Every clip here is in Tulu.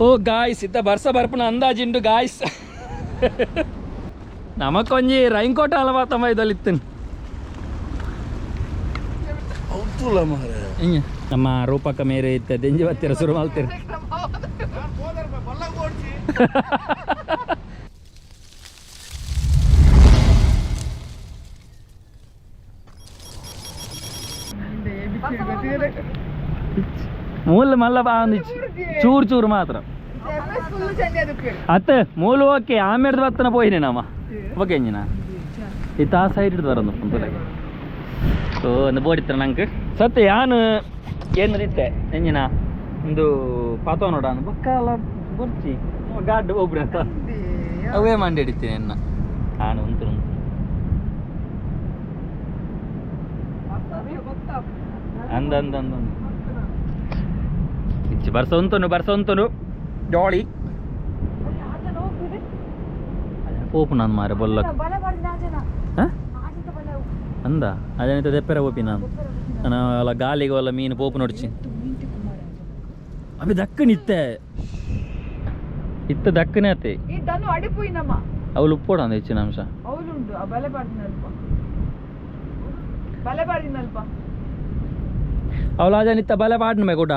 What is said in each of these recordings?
ಓ ಗಾಯ್ಸ್ ಇತ್ತ ಬರ್ಸ ಬರ್ಪುನ ಅಂದಾಜಿಂಡು ಗಾಯ್ಸ್. ನಮಕೊಂಜಿ ರೈನ್ಕೋಟ್ ಅಲವಾ ತಮ್ಮ ಇದಲ್ಲಿ. ನಮ್ಮ ರೂಪಕ ಮೇರೆ ಇತ್ತ ದೆಂಜಿ ಬತ್ತೀರ ಶುರು ಮಾಡ್ತೀರ. ಮೂಲ ಮಲ್ಲ ಬಾ ಒಂದಿಚ್ಚು ಚೂರು ಚೂರು ಮಾತ್ರ ಅತ್ತ ಮೂಲು. ಓಕೆ, ಆಮೇಲೆ ಬತ್ತನ ಪೋಯಿನೆ ನಮ್ಮ. ಓಕೆ, ಇಂಜಿನ ಇತ್ತ ಆ ಸೈಡ್ ಹಿಡ್ದು ಬರೋದು ಪುಂತುಲೆ. ಓ ಒಂದು ಬೋಡಿತ್ರ ನಂಗೆ ಸತ್ಯ ಯಾನು ಏನು ಇತ್ತೆ ಎಂಜಿನ ಒಂದು ಪಾತ ನೋಡ ಬೊಕ್ಕ ಬೊರ್ಚಿ ಗಾಡ್ ಒಬ್ರು ಅಂತ ಅವೇ ಮಂಡಿ ಹಿಡಿತೀನಿ ಎನ್ನ ನಾನು ಉಂಟು ಉಂಟು. ಅಂದ ಅಂದ ಅಂದ ಇಚ್ಚಿ ಬರ್ಸ ಉಂಟು, ಬರ್ಸ ಉಂಟು ಜಾಳಿ ಪೋಪು ನಾನು ಮಾರೆ ಬೊಲ್ಲ ಅಂದ ಅದೇನಿತ ದೆಪ್ಪೆರ ಪೋಪಿ ನಾನು. ನಾನು ಅಲ್ಲ ಗಾಲಿಗೆ ಅಲ್ಲ ಮೀನು ಪೋಪು ನೋಡ್ಚಿ. ಅಭಿ ದಕ್ಕನ್ ಇತ್ತೆ ಇತ್ತ ದಕ್ಕನೆ ಅತ್ತೆ. ಅವಳು ಉಪ್ಪೋಡ ಅಂದ ಹೆಚ್ಚಿನ ಅಂಶ. ಅವಳು ಅಜನಿತ್ತ ಬಲೆ ಪಾಡ್ನ ಮೇ ಕೂಡ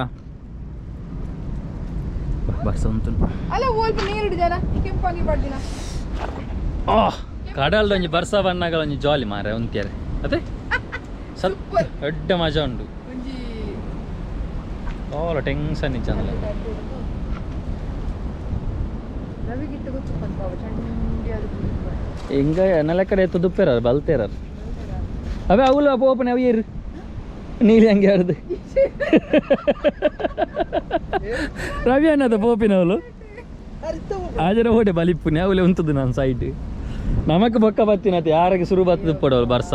ಬರ್ಸ ಉಂಟು. ಅಲ್ಲ, ಒಲ್ಪ ನೀರು ಹಿಡಿದಲ್ಲ ಕೆಂಪಂಗಿ ಪಾಡ್ದಿನ. ಆ ಕಡಲ್ದ ಒಂಜಿ ಬರ್ಸ ಬನ್ನಾಗ ಒಂಜಿ ಜಾಲಿ ಮಾರೆ ಉಂತಿಯರೆ ಅದೇ ಸತ್ ದೊಡ್ಡ ಮಜಾ ಉಂಡು. ಒಂಜಿ ಓಲ ಟೆನ್ಷನ್ ಇಜ್ಜಂದಲ್ಲ. ರವಿಗಿಟ್ಟು ಗೊತ್ತು ಪಂಪಾವ ಚಂಡಿ ಅದು. ಹಿಂಗ ನೆಲಕಡೆ ಎತ್ತು ದುಪ್ಪೇರಾರು ಬಲ್ತೇರಾರು. ಅವೇ ಅವಳು ಓಪನ್ ಅವು ಏರು ನೀಲಿ ಹಂಗೆ ಆಡ್ದು ರವಿ ಅನ್ನದ ಪೋಪಿನವಳು ಆಜರ ಓಡೆ ಬಲಿಪ್ಪುನಿ ಅವಳೆ ಉಂತದು. ನಾನು ಸೈಡ್ ನಮಕ್ ಬೊಕ್ಕ ಬತ್ತಿನತೆ ಯಾರಿಗೆ ಶುರು ಬತ್ತದ ಪಡವಳು ಬರ್ಸ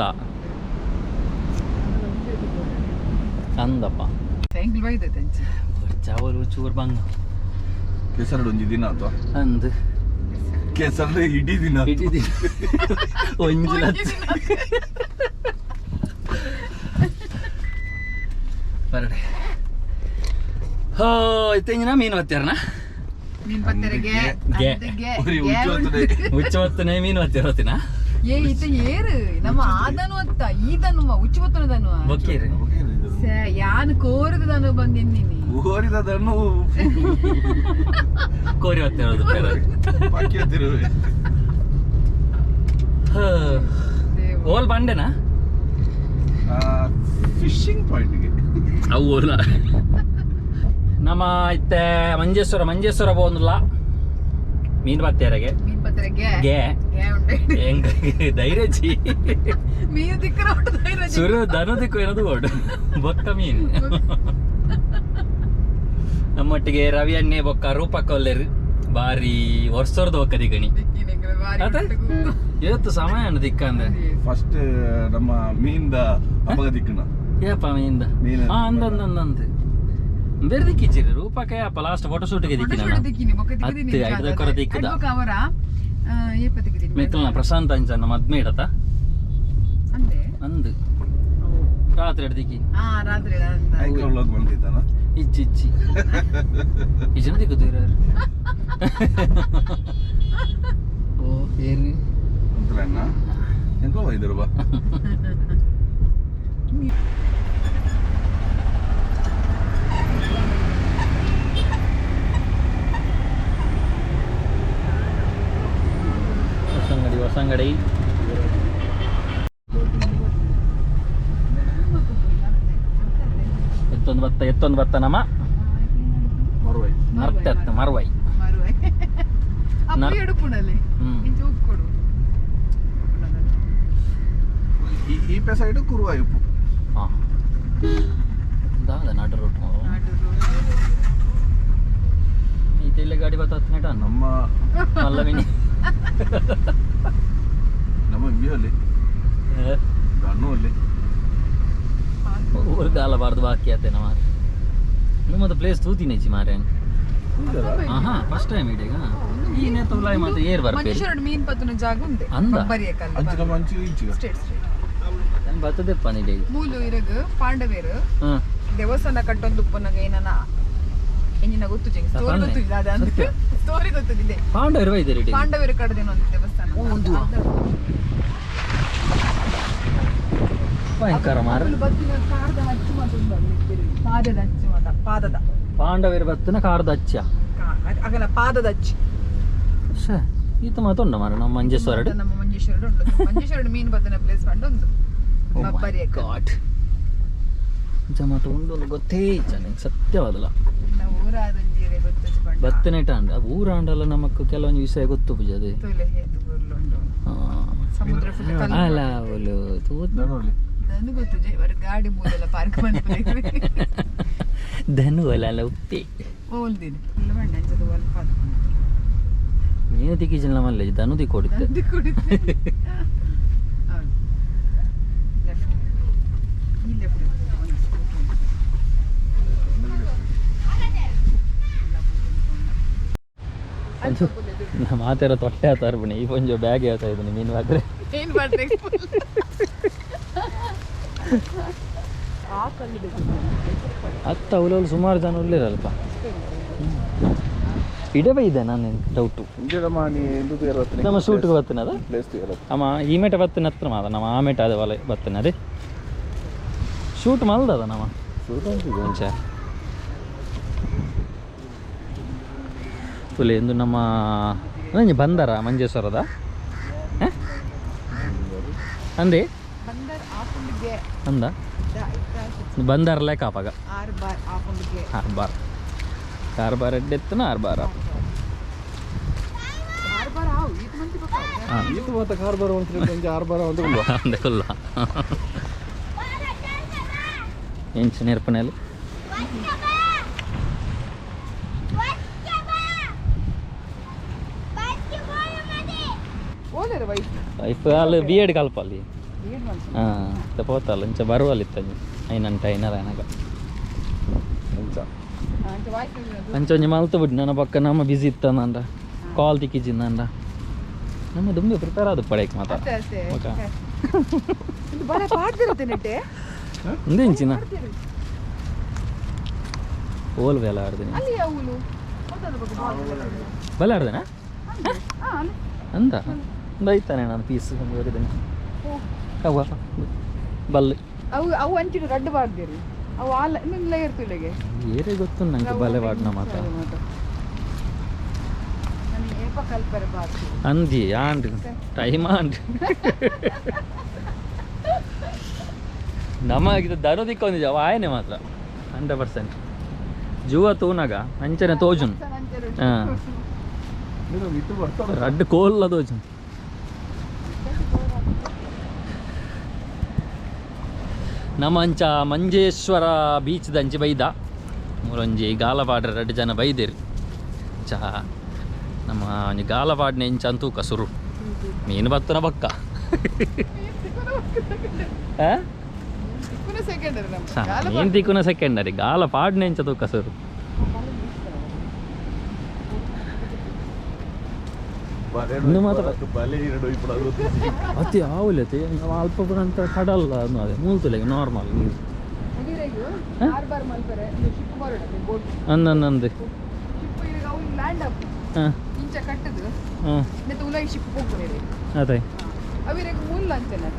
ಅಂದಪ್ಪ. ಎಂಕ್ಲು ಬೈದೈತೆ ಅಂಚಿ. ಚಾವಲು ಚೂರು ಬಂಗ. ಕೆಸರಡು ಒಂಜಿ ದಿನ ಅಥವಾ ಅಂದ್. ಕೆಸರು ಇಡೀ ದಿನ. ಇಡೀ ದಿನ ಒಂಜಿ ಲಚ್ಚ ಬರಡೆ. ಹೋ ಇತ್ತೆಂಜಿನ ಮೀನು ಬತ್ತೀರನ? ಮೀನ್ ಪತ್ತೆರೆಗೆ. ಗೆ. ಗೆ. ಉರಿ ಉಜ್ಜು ಹೊತ್ತುನೆ. ಉಚ್ಚ ಹೊತ್ತನೆ ಮೀನು ಬತ್ತಿರೋತಿನ. ಏ ಇತ್ತ ಏರು ನಮ್ಮ ಆದನು ಅತ್ತ ಈದನು ಉಚ್ಚು ಬತ್ತನದನು. ಬೊಕ್ಕೇರಿ. ಯಾನ್ ಕೋರದ ದನು ಬಂದಿದ್ದೀನಿ. ಕೋರಿದದನ್ನು. ಕೋರಿ ಬತ್ತಿರೋದು. ಬಾಕಿ ಹತ್ತಿರುವೆ. ಓಲ್ ಬಂಡೆನಾ? ಫಿಶಿಂಗ್ ಪಾಯಿಂಟ್ಗೆ. ಅವು ಓಲ ನಮ್ಮ ಇತ್ತೆ ಮಂಜೇಶ್ವರ ಮಂಜೇಶ್ವರ ಪೋಂದುಲ್ಲ ಮೀನು ಬತ್ತೇರೆಗೆ. ಮೀನ್ ಪತ್ತೆರೆಗೆ. ಗೆ. ಗೆ ಉಂಟು. ಎಂಗ್ ಧೈರ್ಯ ಜಿ. ಮೀನು ದಿಕ್ಕರ ಉಂಟು ಧೈರ್ಯ ಜಿ. ಸುರು ದನ ದಿಕ್ಕು ಏನದು ಓಡು ಬೊಕ್ಕ ಮೀನು. ನಮ್ಮೊಟ್ಟಿಗೆ ರವಿ ಅಣ್ಣೆ ಬೊಕ್ಕ ರೂಪಕ್ಕ ಒಲ್ಲೆರು. ಬಾರಿ ವರ್ಷದ ಬೊಕ್ಕ ದಿಗಣಿ. ದಿಕ್ಕಿನ ಎಂಕ್ಲೆ ಬಾರಿ ಅದೇ? ಉಂಟು. ಇವತ್ತು ಸಮಯ ಅನ್ನು ದಿಕ್ಕಂದ್ರೆ. ಫಸ್ಟ್ ನಮ್ಮ ಮೀನ್ದ ಅಪಗ ದಿಕ್ಕನ. ಏಪ ಮೀನ್ದ? ಮೀನು. ಹಾ, ಅಂದ ಅಂದ ಅಂದ ಅಂದ ಬೇರೆ ದಿಕ್ಕಿಚ್ಚಿರಿ ರೂಪಕ್ಕ ಅಪ್ಪ ಲಾಸ್ಟ್ ಫೋಟೋ ಶೂಟ್ಗೆ ದಿಕ್ಕಿನ. ಫೋಟೋ ದಿಕ್ಕಿನಿ ಬೊಕ್ಕ ದಿಕ್ಕಿನಿ. ಅತ್ತೆ ಐದು ಕೊರ ದಿಕ್ಕದ. ಬೊಕ್ಕ ಅವರ ಏಪ ದಿಕ್ಕಿನಿ. ಮೆಕ್ಕಲ್ನ ಪ್ರಶಾಂತ್ ಅಂಚ ಮದ್ಮೆ ಇಡತ. ಅಂದೆ. ಅಂದು ರಾತ್ರಿ ಎಡ್ದಿಕ್ಕಿ. ಹಾ, ರಾತ್ರಿ ಅಂದ. Micro vlog ಬಂದಿದ್ದಾನ. ಇಚ್ಚಿ ಇಚ್ಚಿ ಈ ಜನ ದಿಕ್ಕುತ್ತೀರ. ಓ ಏರಿ. ಅಂತಲಣ್ಣ ಎಂಕೋ ಬೈದರು ಬಾ. ಹೊಸಂಗಡಿ ಹೊಸಂಗಡಿ ಎತ್ತೊಂದು ಬತ್ತ ಎತ್ತೊಂದು ಬತ್ತ ನಮ್ಮ. ಮರುವೈ. ನರ್ತೆ ಅತ್ತ ಮರುವೈ. ಮರುವೈ. ಅಪ್ಪ ಎಡುಪುಣಲೆ. ಇಂಚ ಉಪ್ಪು ಕೊಡು. ಈ ಈ ಸೈಡ್ ಕುರುವಾಯಿ ಉಪ್ಪು. ಹಾಂ ದಾದ ನಾಡು ರೂಟ್. ಈ ಗಾಡಿ ಬತ್ತ ಹತ್ತು ನೆಟ. ನಮ್ಮ ಮಲ್ಲವಿನಿ. ನಮ್ಮ ಇಂಬಿಯಲ್ಲಿ ದಣ್ಣು ಅಲ್ಲಿ. ಊರು ಬಾರ್ದು ಬಾಕಿ ಆತೇನ ಮಾರೆ. ನಮ್ಮದು ಪ್ಲೇಸ್ ತೂತಿನೇಚಿ ಮಾರೆ. ಆಹಾ, ಫಸ್ಟ್ ಟೈಮ್ ಇಡೀಗ ಈ ನೇತುಲಾಯ್ ಮತ್ತೆ ಏರ್ ಬರ್ಪೇರಿ. ಮಂಜೇಶ್ವರ ಮೀನ್ ಪತ್ತುನ ಜಾಗ ಉಂಡೆ. ಅಂದ? ಬರಿಯಕಲ್ಲ. ಅಂಚಿನ ಅಂಚು ಇಂಚಿಗ. Straight straight. ಬರ್ತದೆಪ್ಪ ನಿಡೆ. ಮೂಲು ಇರಗು ಪಾಂಡವೇರು ಹಾಂ ದೇವಸ್ಥಾನ ಕಟ್ಟೊಂದು ಉಪ್ಪುನಗ ಏನನ ಎಂಜಿನ ಗೊತ್ತು ಸ್ಟೋರಿ ಗೊತ್ತು ಅದ ಸ್ಟೋರಿ ಗೊತ್ತಿದೆ. ಪಾಂಡವರು ಬೈದಿರಿ. ಪಾಂಡವರು ಕಡದೇನೋ ಒಂದು ದೇವಸ್ಥಾನ. ಭಯಂಕರ ಮಾರ. ಬತ್ತಿನ ಕಾರದ ಹಚ್ಚು ಮಾತ ಉಂಟು ಅಲ್ಲಿ, ಪಾದದ ಹಚ್ಚು ಮಾತ, ಪಾದದ. ಪಾಂಡವರು ಬತ್ತಿನ ಕಾರದ ಅಚ್ಚ. ಅಗಲ ಪಾದದ ಹಚ್ಚು. ಶ್ಶೇ, ಈತ ಮಾತುಂಡ ಮಾರ ನಮ್ಮ ಮಂಜೇಶ್ವರ. ನಮ್ಮ ಮಂಜೇಶ್ವರ ಉಂಟು, ಮಂಜೇಶ್ವರ ಮೀನು ಬತ್ತಿನ ಪ್ಲೇಸ್ ಪಂಡ ಒಂದು ಬಬ್ಬರಿ. ಗಾಡ್, ಜಮಾತ ಉಂಡು ಒಂದು ಗೊತ್ತೇ ಇಜ್ಜ ನಂಗೆ ಸತ್ಯವಾದಲ್ಲ. ನಾವು ಊರಾದಂಜೀರೆ ಗೊತ್ತು ಪಂಡ. ಬತ್ತನೇಟ ಅಂಡ ಊರಾಂಡಲ್ಲ ನಮಕ್ ಕೆಲವೊಂದು ವಿಷಯ ಗೊತ್ತು ಪೂಜೆ ಅದೇ. ತೊಲೆ ಹೇತು ಉಂಟು ಸಮುದ್ರ full ಕಲ್ಲು. ಅಲ್ಲ ಅವಳು ಧನುವಲ್ಲಿ. ನನಗೆ ಗೊತ್ತು ಜೈ ಅವರ ಗಾಡಿ ಮೂಲೆಲ್ಲ ಪಾರ್ಕ್ ಬಂದ್ಬಿಡಿ. ಧನು ಅಲ್ಲ ಉಪ್ಪಿ. ಓಲ್ದಿನಿ ಫುಲ್ ಬಂಡೆ ಅಂಚದ ಒಲ್ಪ. ಮೀನು ದಿಕ್ಕಿಜಿಲ್ಲ ಮಲ್ಲೆ ಧನು ದಿಕ್ಕು ಹೊಡಿತೆ. ನಂದಿ ಕುಡಿತೆ. ಹೌದು, ಲೆಫ್ಟ್, ಈ ಲೆಫ್ಟ್ ಒಂದು ಸ್ಕೂಟರ್. ಒಂದು ನಮ್ಮ ಮಾತೆರ ತೊಟ್ಟೆ ಆತಾರ ಬಣಿ ಈ ಒಂಜು ಬ್ಯಾಗ್ ಹೇಳ್ತಾ ಇದ್ದೀನಿ ಮೀನು ಮಾತ್ರ. ಏನು ಮಾಡ್ಬೇಕು ಆ ಕಲ್ಲು ಬೇಕು. ಅತ್ತ ಅವಲಲ್ಲಿ ಸುಮಾರು ಜನ ಉಳ್ಳಿರಲ್ಪ ಇಡವೇ ಇದೆ ನಾನು ಡೌಟು. ಇಂಜಡಮ್ಮ ನೀ ಎಂದು ತೇರತ್ನೆ. ನಮ್ಮ ಶೂಟ್ಗೆ ಬತ್ತಿನದ. ಪ್ಲೇಸ್ ತೇರತ್. ಅಮ್ಮ ಈ ಮೇಟ ಬತ್ತಿನ ಹತ್ರ ಮಾದ ನಮ್ಮ ಆ ಮೇಟ ಅದ ಒಲೆ ಬತ್ತಿನ ಅದೇ ಶೂಟ್ ಮಲ್ದದ ನಮ್ಮ. ಶೂಟ್ ಅಂತಿದೆ. ಅಂಚ ತುಲೆ ಎಂದು ನಮ್ಮ ಒಂಜಿ ಬಂದರ ಮಂಜೇಶ್ವರದ ಹ? ಅಂದೆ. ಬಂದರ್ ಆಪುಂಡಿಗೆ. ಅಂದ. ಬಂದರ್ ಲೆಕ್ಕ ಆಪಾಗ. ಆರು ಬಾರ್ ಆಪುಂಡಿಗೆ. ಆರು ಬಾರ್ ಆರು ಬಾರ್ ಎಡ್ಡೆತ್ತನ ಆರು ಬಾರ್ ಆಪ. ಆರು ಬಾರ್ ಆವು ಈತ ಮಂತಿ ಪಕ್ಕ. ಹಾಂ. ಈತ ಮಾತ ಕಾರ್ ಬಾರ ಒಂದು ಒಂಜಿ ಆರು ಬಾರ ಒಂದು ಉಂಡು. ಅಂದೆ ಕುಲ್ಲ ಎಂಚ ನೆರ್ಪನೆಲ್ಲ. ಓದರ ವೈಫ್. ವೈಫ್ ಅಲ್ಲಿ ಬಿ ಎಡ್ ಕಲ್ಪಲ್ಲಿ. ಏನ್ ಮನ್ಸು. ಹಾಂ ಇತ್ತ ಪೋತಲ್ಲ ಇಂಚ ಬರುವಲ್ಲಿ ಇತ್ತಂಜಿ ಐನಂಟ ಐನರ ಏನಗ. ಅಂಚ. ಅಂಚ ವಾಯ್ಸ್. ಅಂಚ ಒಂಜಿ ಮಲ್ತು ಬಿಡ್ ನನ್ನ ಪಕ್ಕ ನಮ್ಮ ಬಿಸಿ ಇತ್ತಂದ ಕಾಲ್ ತಿಕ್ಕಿಜಿಂದ ನಮ್ಮ ದುಂಬೆ ಪ್ರಿಪೇರ್ ಆದ ಪಡೆಕ್ ಮಾತ. ಅತ್ತೆ ಅತ್ತೆ. ಓಕೆ. ಇದು ಬಲ ಪಾಡ್ದಿರುತ್ತೆ ನೆಟ್ಟೆ. ಒಂದು ಇಂಚಿನ ಓಲ್ ಬೇಲ ಆಡ್ತೀನಿ. ಅಲ್ಲಿ ಯಾವೂಲು ಹೌದಲ್ಲ ಬಗ್ಗೆ ಬಾಲ್. ಬಲ ಆಡ್ದೇನಾ? ಹಾ ಅಲ್ಲಿ. ಅಂದ ಒಂದು ಐತಾನೆ ನಾನು ಪೀಸ್ ಒಂದು ಅವ ಬಲ್ಲೆ. ಅವು ಅವು ಅಂಚಿನ ರಡ್ಡು ಬಾಡ್ದಿರಿ ಅವು ಆಲ ನಿನ್ನ ಇರ್ತುಲೆಗೆ. ಏರೇ ಗೊತ್ತು ನಂಗೆ ಬಲೆ ವಾಡ್ನ ಮಾತ. ನಾನು ಏಪ ಕಲ್ಪರೆ ಬಾರ್ದು. ಅಂದಿ ಆಂಡ್ ಟೈಮ್ ಆಂಡ್ ನಮಗೆ ದರೋ ದಿಕ್ಕೊಂದಿಜ ಅವ ಆಯನೆ ಮಾತ್ರ 100% ಜೂವ ತೂನಗ ಅಂಚನೆ ತೋಜುನ್. ಹಾ. ನೀನು ಮಿತ್ತು ಬರ್ತಾರ. ರಡ್ಡು ಕೋಲ್ಲ ತೋಜುನ್. ನಮ್ಮ ಅಂಚ ಮಂಜೇಶ್ವರ ಬೀಚ್ದ ಅಂಚಿ ಬೈದ ಮೂರೊಂಜಿ ಗಾಲಪಾಡ್ರ ರಡ್ಡು ಜನ ಬೈದಿರಿ ಚ ನಮ್ಮ ಒಂಜಿ ಗಾಲಪಾಡ್ನೆ ಇಂಚ ಅಂತೂ ಸುರು ಮೀನು ಬತ್ತನ ಬಕ್ಕ ಆ? ಸೆಕೆಂಡ್ ನಮ್ಮ ಮೀನು ತಿಕ್ಕುನ ಸೆಕೆಂಡರಿ ಗಾಲ ಪಾಡ್ನೆ ಇಂಚ ತೂಕ ಸುರು. ಇನ್ನು ಮಾತ್ರ ಬಲೆ ಎರಡು ಇಪ್ಪಡು ಅದು. ಅತಿ ಆవుಲತೆ ನಾವು ಅಲ್ಪ ಪೂರ ಅಂತ ಕಡಲ್ಲ ಅದೇ ಮೂಲ್ತುಲೆಗೆ ನಾರ್ಮಲ್ ನೀರು. ಆರ್ ಬಾರ್ ಮಲ್ಪರೆ ಶಿಪ್ ಬರೋಡ ಬೋಟ್. ಅಂದಂದು. ಶಿಪ್ ಈಗ ಅವು ಲ್ಯಾಂಡ್ ಅಪ್ ಹಾಂ. ಇಂಚ ಕಟ್ಟದು. ಹಾಂ. ನೆತ್ತ ಉಲಾಯಿ ಶಿಪ್ ಹೋಗ್ತಾರೆ. ಅದೇ. ಅವಿರಿಗೆ ಮೂಲ ಅಂಚನೆ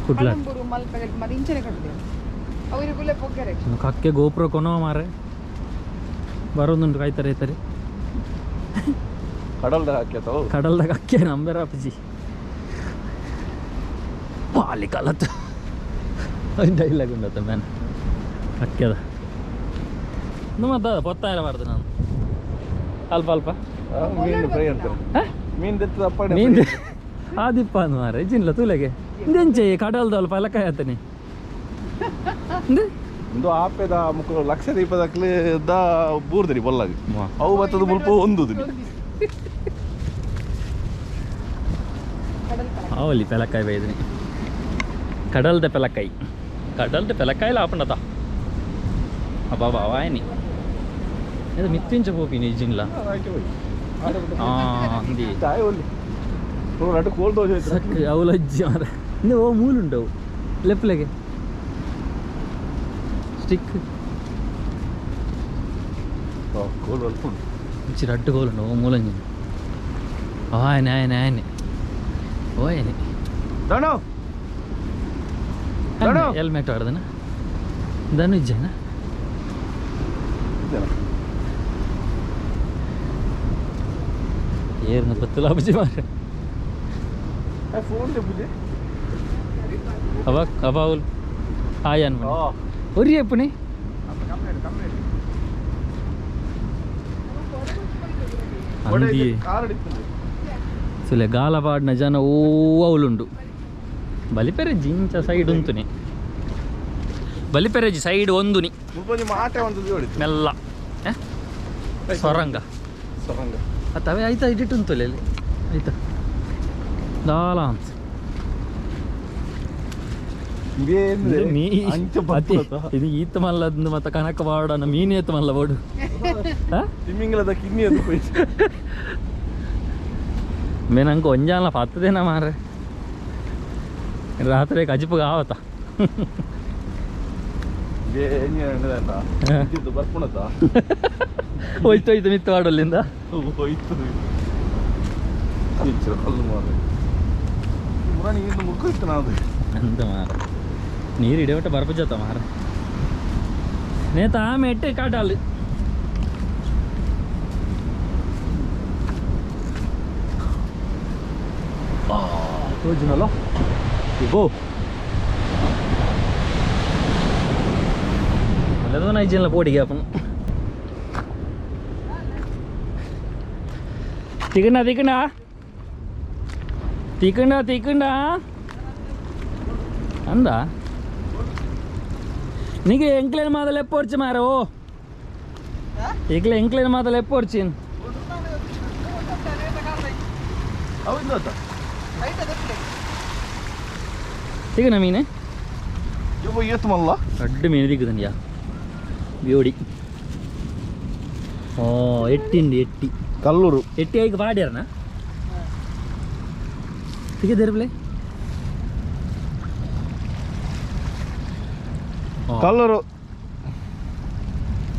ಕುಡ್ಲ. ಪಳಂಬೂರು ಮಲ್ಪೆ ಮತ್ತೆ ಇಂಚನೆ ಕಟ್ಟುದೇವು ಅವ್ರಿಗೆ ಗುಲ್ಲೆ ಪೊಗ್ಗೆರೆ. ಕಕ್ಕೆ ಗೋಪುರ ಕೊನೋ ಮಾರೆ ಬರೋದುಂಟು ಕಾಯ್ತಾರೆ ಐತಾರೆ. ಕಡಲ್ದ ಹಾಕ್ಯತಾವ. ಕಡಲ್ದಾಗ ಅಕ್ಕೆ ನಂಬರ ಅಪ್ಪಾಜಿ ಪಾಲಿ ಕಲತ್ ಡೈಲಾಗ್ ಉಂಡತ್ತ ಮ್ಯಾನ್ ಅಕ್ಕೆದ ಮತ್ತೆ ಪೊತ್ತಾಯರ ಬಾರ್ದು ನಾನು ಅಲ್ಪ ಅಲ್ಪ. ಮೀನು ಫ್ರೈ ಅಂತಾರೆ. ಹ? ಮೀನು ದೆತ್ತದ ಅಪ್ಪಣೆ. ಮೀನ್ ಆದಿಪ್ಪ ಅಂದ್ ಮಾರೆ ಜಿನ್ಲ ತೂಲೆಗೆ ಇಂದೆಂಚೆ ಕಡಲ್ದ ಅಲ್ಪ ಪಲಕಾಯ ಆತನೆ ಒಂದು ಆಪೆದ ಮುಕ್ಳು ಲಕ್ಷ ದೀಪದಕ್ಲೆ the ಬೂರ್ದಿರಿ ಬೊಲ್ಲಾಗಿ. ವಾ. ಅವು ಬತ್ತದ ಮುಲ್ಪ ಒಂದುದಿರಿ. ಕಡಲ್ ಪಲ. ಆವಲಿ ಪೆಲಕಾಯಿ ಬೈದಿನಿ ಕಡಲ್ದ ಪೆಲಕಾಯಿ ಕಡಲ್ದ ಪೆಲಕಾಯಿಲ ಆಪಂಡತ ಅಬ್ಬಾ ಬಾವಾಯನಿ ಇದು ಮಿತ್ತಿಂಚ ಪೋಪಿನಿ ಜಿನ್ಲ. ಆ ಅಂದಿ. ತಾಯಿ ಒಲ್ಲಿ ರಡ್ಡು ಕೋಲ್ ದೋಸೆ ಐತ್ರ. ಸಕ್ ಅವಲಜ್ಜಿ ಮಾರ ಇಂದು ಓ ಮೂಲುಂಡವು ಲೆಪ್ಲೆಗೆ ಸ್ಟಿಕ್. ಕೋಲು ಅಲ್ಪ ಉಚ್ಚಿ ರಡ್ಡು ಕೋಲು ಉಂಡು ಓ ಮೂಲಂಜಿ ಆಯನೆ ಆಯನೆ ಆಯನೆ ಓಯನೆ ದಣು ದಣು ಹೆಲ್ಮೆಟ್ ಆಡ್ದನ ದನು ಇಜ್ಜನ ಏರ್ನ ಪತ್ತಲ ಬುಜಿ ಮಾರ ಫೋನ್ ಬುಜಿ ಅವ ಅವಾವುಲ್ ಆಯನ್ ಮನೆ ಒರಿ ಎಪ್ಪಣಿ ಅಂದಿ ಸುಲೆ ಗಾಲಪಾಡ್ನ ಜನ ಓ ಅವಲುಂಡು ಬಲಿಪೆರೆಜ್ಜಿ ಇಂಚ ಸೈಡ್ ಉಂತುನಿ ಬಲಿಪೆರೆಜ್ಜಿ ಸೈಡ್ ಒಂದುನಿ ಮೆಲ್ಲ ಸೊರಂಗ ಸೊರಂಗ ಅತ್ತವೇ ಆಯ್ತಾ ಇಡಿಟ್ ಉಂತುಲೆ ಅಲ್ಲಿ ಆಯ್ತಾ ದಾಲ ಅಂತ ಇದು ಈತ ಮಲ್ಲದ್ದು ಮತ್ತೆ ಕನಕ ಬಾಡನ ಮೀನು ಏತ್ ಮಲ್ಲ ಬೋಡು ತಿಮ್ಮಿಂಗಲದ ಕಿನ್ನಿ ಅದು ಮೇನಂಗೆ ಒಂಜಾಲ ಪತ್ತದೇನ ಮಾರ್ರೆ ರಾತ್ರಿ ಕಜಿಪು ಕಾವತ್ತ ಹೋಯ್ತು ಹೋಯ್ತು ಮಿತ್ತು ಮಾಡಲ್ಲಿಂದ ಹೋಯ್ತು ಮುಖ ನಾವು ಅಂತ ಮಾರ ನೀರು ಹಿಡಿಯೋಟ ಬರ್ಪ ಜೊತ ಮಾರ ನೇತ ಆಮೆ ಎಟ್ಟೆ ಕಾಟಾಲು ತೋಜಿನಲ್ಲ ಇಗೋ ಅಲ್ಲದ ಐಜಿನ್ಲ ಪೋಡಿಗೆ ಅಪ್ಪನು ತಿಕ್ಕಂಡ ತಿಕ್ಕಂಡ ತಿಕ್ಕಂಡ ತಿಕ್ಕಂಡ ಅಂದ నీకు ఎంక్లైన్ మాదలు ఎప్పొచ్చి మారో ఇట్లా ఎంక్లైన్ మాదలు ఎప్పొచ్చి ತಿಗನ ಮೀನು ಅಡ್ಡು ಮೀನು ದಿಕ್ಕದನ್ಯಾ ಬ್ಯೋಡಿ ಓ ಎಟ್ಟಿಂಡಿ ಎಟ್ಟಿ ಕಲ್ಲೂರು ಎಟ್ಟಿ ಐಕ್ ಪಾಡ್ಯಾರನ ತಿಗದಿರ್ಬ್ಲೆ ಕಲ್ಲೂರು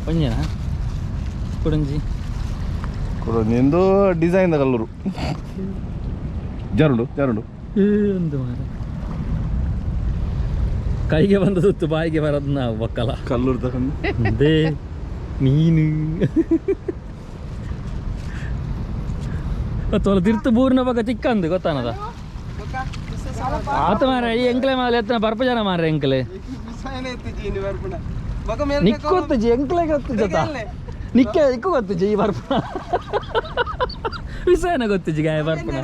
ಒಂಜನ ಕುಡಂಜಿ ಕುಡಂಜಿ ಎಂದು ಡಿಸೈನ್ the Kallur ಜರುಡು ಜರುಡು ಒಂದು ಮಾರ ಕೈಗೆ ಬಂದ ಸುತ್ತು ಬಾಯಿಗೆ ಬರೋದು ನಾವು ಬಕ್ಕಲ ಕಲ್ಲೂರು ತಗೊಂಡು ಅದೇ ಮೀನು ತೋಲ ತಿರ್ತು ಬೂರ್ನ ಬಗ ತಿಕ್ಕಂದು ಗೊತ್ತಾನದ ಆತ ಮಾರ ಈ ಎಂಕ್ಲೆ ಮಾಲೆ ಎತ್ತನ ಬರ್ಪ ಜನ ಮಾರ ಎಂಕ್ಲೆ ನಿಕ್ಕೊತ್ತುಜಿ ಎಂಕ್ಲೆ ಗೊತ್ತು ಜೊತ ನಿಕ್ಕೆ ಇಕ್ಕು ಗೊತ್ತುಜಿ ಈ ಬರ್ಪಣ ವಿಷಯನ ಗೊತ್ತುಜಿ ಗಾಯ ಬರ್ಪಣ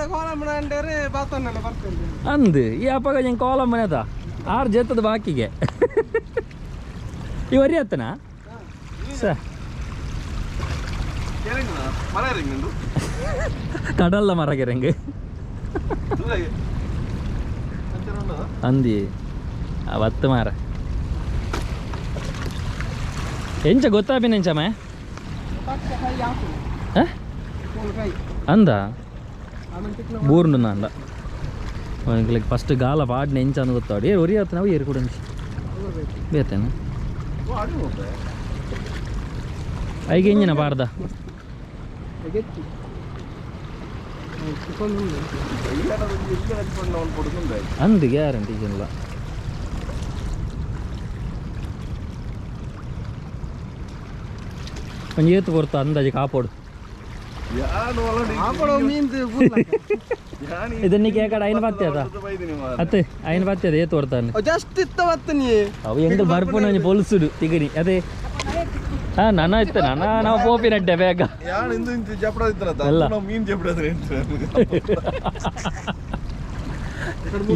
ಅಂದು ಈ ಅಪ್ಪಗ ಹೆಂಗೆ ಕೋಲಮ್ಮನೇದ ಆರು ಜೇತದ ಬಾಕಿಗೆ ಈ ವರಿ ಅತ್ತನ ಸ ಕಡಲ್ಲ ಮರಗೆರಂಗೆ ಅಂದಿ ಅವತ್ತು ಮಾರ ಎಂಚ ಗೊತ್ತಾಪಿನ ಎಂಚಮ್ಮ ಅಂದ ಬೂರ್ನು ಅಂದ ಫಸ್ಟ್ ಗಾಲ ಪಾಡ್ನ ಎಂಚ ಅಂದ್ ಗೊತ್ತಾಡಿ ಏರು ಒರಿ ಆತ ನಾವು ಏರು ಕೂಡ ಬೇತೇನೆ ಐಗೆ ಎಂಜಿನ ಪಾಡ್ದ ಅಂದು ಗ್ಯಾರಂಟಿ ಇಲ್ಲ ಒಂಜಿ ಏತು ಕೊರ್ತ ಅಂದಾಜಿ ಕಾಪೋಡು ಇದನ್ನ ಕೇಕಡ ಐನ ಪತ್ತೆ ಅದ ಅತ್ತೆ ಐನ ಪತ್ತೆ ಅದ ಏತು ಕೊಡ್ತಾನೆ ಜಸ್ಟ್ ಇತ್ತ ಬತ್ತನಿ ಅವು ಎಂತ ಬರ್ಪುನ ಒಂಜಿ ಪೊಲ್ಸುಡು ತಿಗನಿ ಅದೇ ಹಾ ನನ ಇತ್ತ ನನ ನಾವು ಪೋಪಿನಡ್ಡೆ ಬೇಗ ಅಲ್ಲ. ಮೀನ್ ಜಪಡ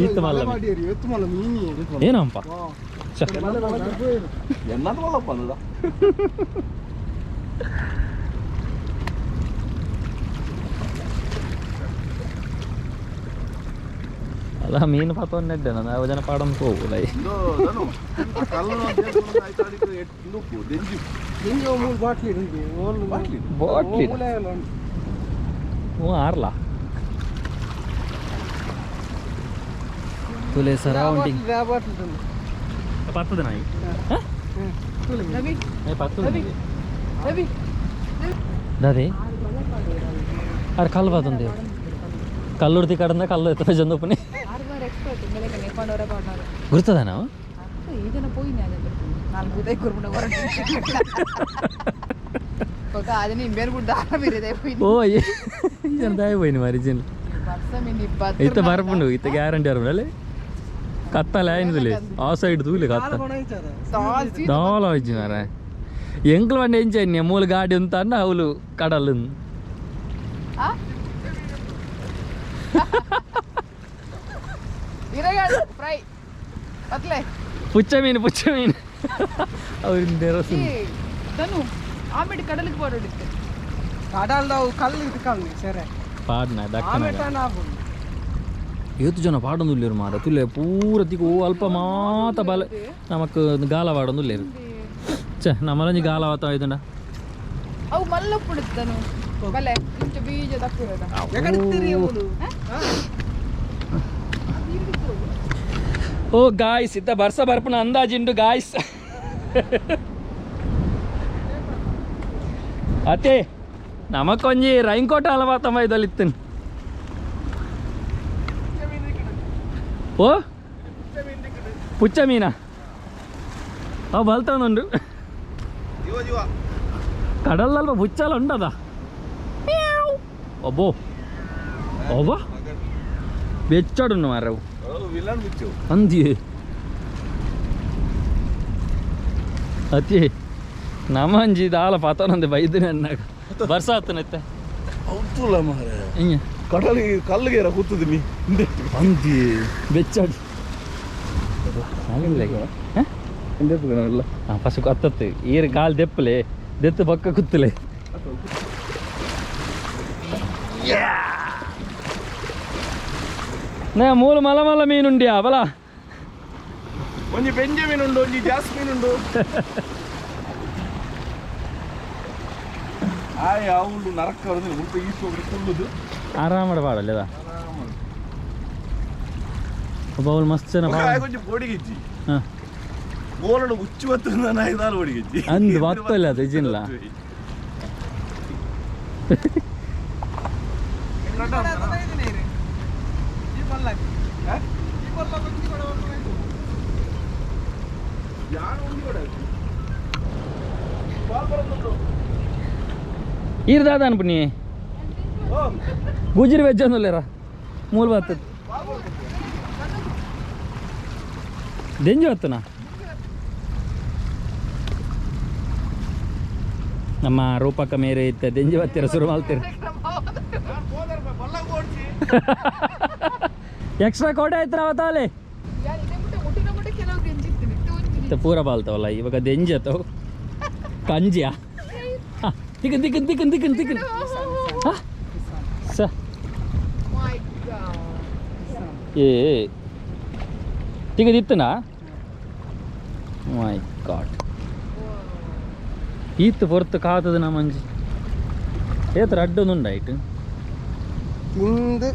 ಈತ ಮಲ್ಲ ಎತ್ತು ಮಲ್ಲ ಮೀನಿ ಏನಪ್ಪ ಎನ್ನದು ಮಲ್ಲಪ್ಪ ಅಂದ ಅಲ್ಲ ಮೀನು ಪಾತೊಂಡೆಡ್ಡೆ ನಾನು ಜನ ಪಾಡೊಂದು ಹೋಗುಲ್ಲ ಬಾಟ್ಲಿ ಬಾಟ್ಲಿ ಹ್ಞೂ ಆರ್ಲ ತುಲೆ ಸರೌಂಡಿಂಗ್ ಪತ್ತದ ನಾಯಿ ರವಿ ಪತ್ತದ ರವಿ ರವಿ ದಾದೆ ಅರ್ ಕಲ್ಲು ಬಾತಂದೆ ಕಲ್ಲುರ್ತಿ ಕಡಂದ ಕಲ್ಲು ಎತ್ತ ಜಂದಪ್ಪನಿ. ಆರು ಬಾರ್ ಎಕ್ಸ್ಪರ್ಟ್ ಬೆಳಗ್ಗೆ ನೇಪಾಂಡವರ ಪಾಡೋರು. ಗುರ್ತದ ನಾವು. ಅಕ್ಕ ಈ ಜನ ಪೋಯಿನಿ ಅದೇ ನಾಲ್ಕು ಉದಯ ಕುರ್ಮುನ ಹೊರಟು ఒక అది నీ మేలు కూడా దాರ ಬೇರೆ పోయింది. ಓ ಜನ ದಾಯ పోయిన మరి ಜನ. ಬರ್ಸ ಮಿನಿ. ಇತ್ತ ಬರ್ಪುಂಡು, ಇತ್ತ ಗ್ಯಾರಂಟಿ ಬರ್ಪುಂಡು. ಅಲ್ಲೇ ಕತ್ತಲೆ ಆಯ್ನದಿಲ್ಲ, ಆ ಸೈಡ್ ತೂಲೆ ಕತ್ತ. ದಾಲ ಇಜ್ಜಿ ಮಾರ. ಎಂಕ್ಲು ಬಂಡೆ ಎಂಚ ಮೂಲ ಗಾಡಿ ಅಂತ ಅಣ್ಣ ಅವಳು ಕಡಲು. ಫ್ರೈ ಪತ್ಲೆ. ಪುಚ್ಚ ಮೀನು, ಪುಚ್ಚ ಮೀನು ಅವ್ರಿಂದ. ತನು ಆಮೇಲೆ ಕಡಲಿಗೆ ಬೋರ್ಡ್. ಕಡಲ್ದವು ಕಲ್ಲು ಇಟ್ಕೊಂಡು ಸರಿ. ಪಾಡ್ನ ದಕ್ಕನ. ಆಮೇಲೆ ಆಪುಂಡು. ಏತು ಜನ ಪಾಡೊಂದುಲ್ಲೇರು ಮಾರ, ತುಲೆ ಪೂರ ತಿಕ್ಕು. ಅಲ್ಪ ಮಾತ ಬಲ ನಮಕ್ ಗಾಲ ಪಾಡೊಂದುಲ್ಲೇರು. ಛೆ, ನಮ್ಮಲಂಜಿ ಗಾಲ ವಾತ ಆಯ್ತಂಡ. ಅವು ಮಲ್ಲ ಪುಡುತ್ತನು ಬಲೆ ಇಂಚ ಬೀಜ ದಕ್ಕಿರೋದ. ಎಕಡೆ ಅವನು? ಓ ಗಾಯ್ಸ್, ಇತ್ತ ಬರ್ಸ ಬರ್ಪುನ ಅಂದಾಜಿಂಡು ಗಾಯ್ಸ್. ಅತ್ತೆ ನಮಕೊಂಜಿ ರೈನ್ ಕೋಟ್ ಅಲವಾತಮ್ಮ ಇದಲ್ಲಿ ಇತ್ತನ್. ಓ ಪುಚ್ಚ ಮೀನಾ, ಅವು ಬಲ್ತವನುಂಡು. ಜೀವ ಜೀವ. ಕಡಲಲ್ವ ಪುಚ್ಚಲ ಉಂಡದ. ಅಬ್ಬೋ ಅವ್ವ, ಬೆಚ್ಚಾಡುಂಡು ಮಾರವು. ವಿಲನ್ ಬಿಚ್ಚು. ಅಂದಿ ಅತಿ ನಮಂಜಿ ದಾಲ ಪತನಂದೆ ಬೈದಿನ ಅನ್ನಾಗ ಬರ್ಸ ಆತನತ್ತೆ. ಹೌದುಲ್ಲ ಮಾರ. ಇಂಗ. ಕಡಲಿಗೆ ಕಲ್ಲಿಗೆ ಕೂತದ ಮೀ. ಅಂದಿ ಬೆಚ್ಚಾಡು. ಇಲ್ಲ. ಫಸ್ಟ್ ಅತ್ತತ್ತು ಈರ್ ಗಾಲ್ ದೆಪ್ಪಲೆ ದೆತ್ತು ಬಕ್ಕ ಕುತ್ತಲೆ. ನೇ ಮೂಲ ಮಲ ಮಲ ಮೀನುಂಡಿಯಾ ಬಲ. ಒಂಜಿ ಬೆಂಜಮಿನ್ ಉಂಡು, ಒಂಜಿ ಜಾಸ್ಮಿನ್ ಉಂಡು. ಆಯ್ ಅವಳು ನರಕ ಮುಲ್ಪ ಈಸು ಕುಲ್ಲುದು. ಆರಾಮಡ ಪಾಡಲ್ಲದ ಒಬ್ಬ ಅವಳು ಮಸ್ತ್ ಜನ. ಆಯ್ ಕೊಂಚ ಪೊಡಿಗಿಜ್ಜಿ. ಹಾಂ. ಗೋಲಡು ಉಚ್ಚು ಬತ್ತು ನಾಯಿ ಪೊಡಿಗಿಜ್ಜಿ. ಅಂದ್ ಬತ್ತಲ್ಲ ಅದು ಇಜಿಲ್ಲ. ಈರ್ ದಾದ ಅನ್ಪುನಿ ಗುಜಿರಿ ವೆಜ್ ಅಂದುಲ್ಲೇರ ಮೂಲ ಬತ್ತದ ದೆಂಜಿ ಬತ್ತನಾ. ನಮ್ಮ ರೂಪಕ ಮೇರೆ ಇತ್ತ ದೆಂಜಿ ಬತ್ತೀರ ಶುರು ಮಾಡ್ತೀರ. ಎಕ್ಸ್ಟ್ರಾ ಕೋಟೆ ಆಯ್ತು ಅವತ್ತಾಲೆ. ಕೆಲವು ಗೆಂಜಿತ್ತು. ಪೂರ ಬಾಲ್ತವಲ್ಲ ಇವಾಗ ದೆಂಜಿ ಆತವು ಕಂಜಿಯಾ. ತಿಕ್ಕನ್ ತಿಕ್ಕನ್ ತಿಕ್ಕನ್ ತಿಕ್ಕನ್ ತಿಕ್ಕನ್ ಸ. ಏ ತಿಕ್ಕದಿತ್ತನಾ? ಮೈ ಗಾಡ್, ಈತ್ ಪೊರ್ತು ಕಾತದ ನಮ್ಮಂಜಿ ಏತ್ರ ಅಡ್ಡೊಂದುಂಡ ಐಟ್. ತಿಂದು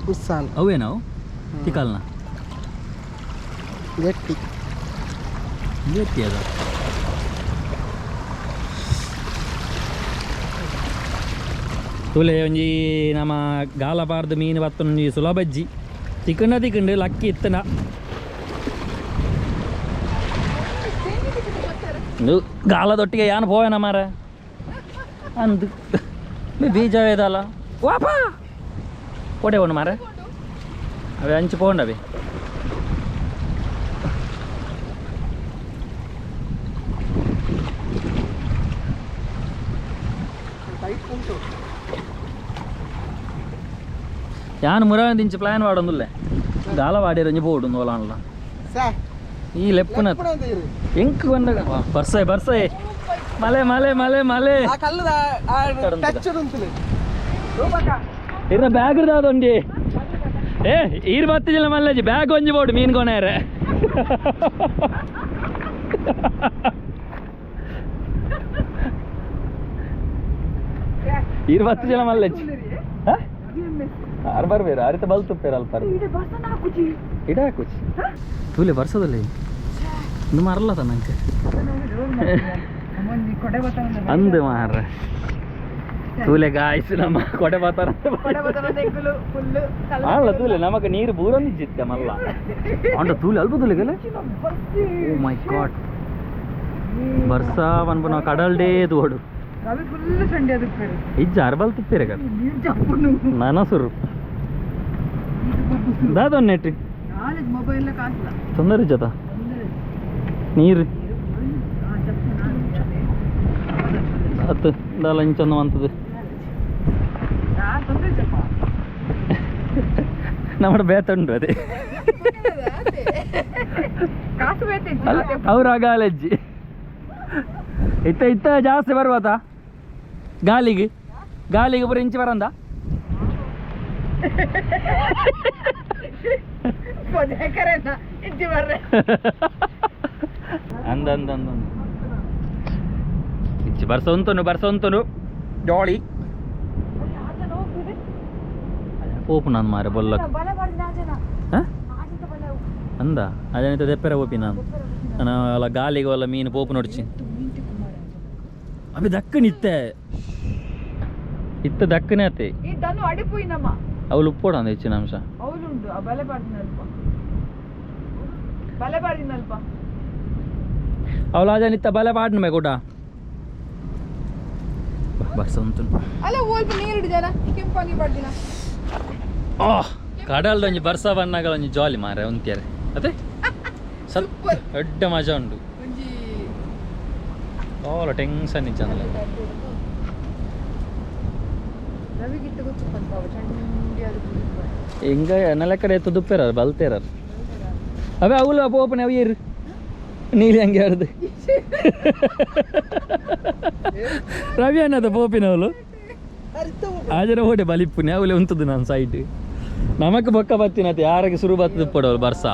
ಮಿಸ್ಸಾನ್. ಅವೇನಾವು ತಿಕ್ಕಲ್ನ? ಗಟ್ಟಿ. ಗಟ್ಟಿ ಅದ. ತುಲೆ ಒಂಜಿ ನಮ್ಮ ಗಾಲ ಪಾರ್ದು ಮೀನು ಬತ್ತೊಂಜಿ ಸುಲಭಜ್ಜಿ ತಿಕ್ಕಂಡ ತಿಕ್ಕಂಡು ಲಕ್ಕಿ ಇತ್ತನ ಗಾಲದೊಟ್ಟಿಗೆ ಯಾನ್ ಪೋಯನ ಮಾರ ಅಂದು ಬೀಜ ವೇದಲ್ಲ ವಾಪಾ ಕೊಡೆ ಒಂದು ಮಾರ ಅವೇ ಅಂಚು ಪೋಂಡವೆ. ಯಾನ್ ಮುರಾದಿಂಚ ಪ್ಲಾನ್ ವಾಡೊಂದುಲ್ಲೆ ಗಾಲ ವಾಡಿರಂಜಿ ಪೋಡು ಓಲಾನ್ಲ ಈ ಲೆಪ್ಪುನ ಎಂಕ್ ಬಂದಾಗ ಬರ್ಸೆ ಬರ್ಸೆ ಮಲೆ ಮಲೆ ಮಲೆ ಮಲೆ. ಇರ್ನ ಬ್ಯಾಗ್ ದಾದೊಂಜಿ ಏ ಈರ್ ಬತ್ತಿಜಿಲ್ಲ ಮಲ್ಲಜಿ ಬ್ಯಾಗ್ ಒಂಜಿ ಬೋಡು ಮೀನ್ ಕೊನೇರೆ. ಈರ್ ಬತ್ತಿಜಿಲ್ಲ ಮಲ್ಲಜಿ ಆರ್ ಬರ್ಬೇರು ಅರಿತ ಬಲ್ತುಪ್ಪೇರು ಅಲ್ಪ ಇಡ ಹಾಕುಚಿ ತೂಲೆ ಬರ್ಸದಲ್ಲ ಇನ್ನು ಮರಲ್ಲ ನಂಗೆ ಅಂದು ಮಾರ್ರೆ. ತೂಲೆ ಗಾಯ್ಸ್, ನಮ್ಮ ಕೊಡೆ ಬಾತಾರ. ಅಲ್ಲ ತೂಲೆ, ನಮಕ್ ನೀರು ಬೂರೊಂದಿಜ್ಜಿತ್ತೆ ಮಲ್ಲ ಅಂಡ. ತೂಲೆ, ಅಲ್ಪ ತೂಲೆಗಲ್ಲ. ಓ ಮೈ ಗಾಡ್, ಬರ್ಸ ಪನ್ಪುನ ಕಡಲ್ಡೇ ತೋಡು. ರವಿ ಫುಲ್ ಚಂಡಿ ಅದಕ್ಕೆ. ಇಜ್ಜ, ಅರ್ಬಲ್ ತಿಪ್ಪೇರೆ ಕಡೆ. ನೀರು ಜಪ್ಪುನು. ನನ ಸುರು ದಾದೊನ್ನೆಟ್. ನಾಳೆ ಮೊಬೈಲ್ ಕಾಸಿಲ್ಲ. ತೊಂದರೆ ಜತ ನೀರು ಅತ್ತು ದಾಲ ಇಂಚೊಂದು ಅಂತದ್ದು. ತೊಂದರೆ ಜಪ್ಪ. ನಮ್ಮ ಬೇತುಂಡು ಅದೇ. ಕಾಸು ಬೇತೆ. ಅಲ್ಲ, ಅವ್ರ ಗಾಲಜ್ಜಿ ಇತ್ತ ಇತ್ತ ಜಾಸ್ತಿ ಬರುವಾತ. ಗಾಲಿಗೆ ಗಾಲಿಗೆ ಪೂರ ಇಂಚಿ ಬರಂದ. ಇಂಚಿ ಬರ್ರೆ. ಅಂದ ಅಂದ ಅಂದ ಅಂದ. ಇಚ್ಚಿ ಬರ್ಸ ಉಂತುನು, ಬರ್ಸ ಉಂತುನು, ಜಾಳಿ ಪೋಪು ನಾನು ಮಾರೆ ಬೊಲ್ಲಕ್. ಬಲ ಬಾರ್ದು ಜನ. ಹ? ಆಚೆತ ಬಲ. ಅಂದ ಅದೇನಿತ ದೆಪ್ಪೆರ ಪೋಪಿ ನಾನು. ನಾನು ಅಲ್ಲ, ಗಾಲಿಗೆ ಅಲ್ಲ ಮೀನು ಪೋಪು ನೋಡ್ಚಿ. ಅಭಿ ದಕ್ಕನ್ ಇತ್ತೆ ಇತ್ತ ದಕ್ಕನೆ ಅತ್ತೆ. ಈ ದನು ಅಡಿಪೋಯಿ ನಮ್ಮ. ಅವಳು ಉಪ್ಪೋಡ ಅಂದ ಹೆಚ್ಚಿನ ಅಂಶ. ಅವಳುಂಡು, ಆ ಬಲೆ ಬಾರ್ದಿನಲ್ಪ, ಬಲೆ ಬಾರ್ದಿನಲ್ಪ. ಅವಳು ಅದೇನಿತ್ತ ಬಲೆ ಪಾಡ್ನ ಮೇ ಕೂಡ ಬರ್ಸ ಉಂಟು. ಅಲ್ಲ, ಓಲ್ಪ ನೀರು ಜನ ಕೆಂಪಂಗಿ ಬಾರ್ದಿನ. ಆ ಕಡಲ್ದ ಒಂಜಿ ಬರ್ಸ ಬಣ್ಣಗಳ ಒಂಜಿ ಜಾಲಿ ಮಾರೆ ಉಂತಿಯರೆ ಅದೇ ಸತ್. Super. ದೊಡ್ಡ ಮಜಾ ಉಂಟು. ಒಂಜಿ ಓಲ ಟೆನ್ಷನ್ ಇಜ್ಜಂದಲ್ಲ. ರವಿಗಿಟ್ಟು ಗೊತ್ತು ಪಂಪಾವ ಚಂಡಿ ಅದು. ಹಿಂಗ ನೆಲ ಕಡೆ ಎತ್ತು ದುಪ್ಪೇರಾರ ಬಲ್ತೇರಾರ. ಅವೇ ಅವಳು ಓಪನ್ ಅವು ಏರು ನೀಲಿ ಹಂಗೆ ಆಡ್ದು ರವಿ ಅನ್ನದ ಪೋಪಿನವಳು ಆಜರ ಓಡೆ ಬಲಿಪ್ಪುನಿ ಅವಳೆ ಉಂತದು. ನಾನು ಸೈಡ್ ನಮಕ್ ಬೊಕ್ಕ ಬತ್ತಿನತೆ ಯಾರಿಗೆ ಶುರು ಬತ್ತದ ಪಡವಳು ಬರ್ಸ.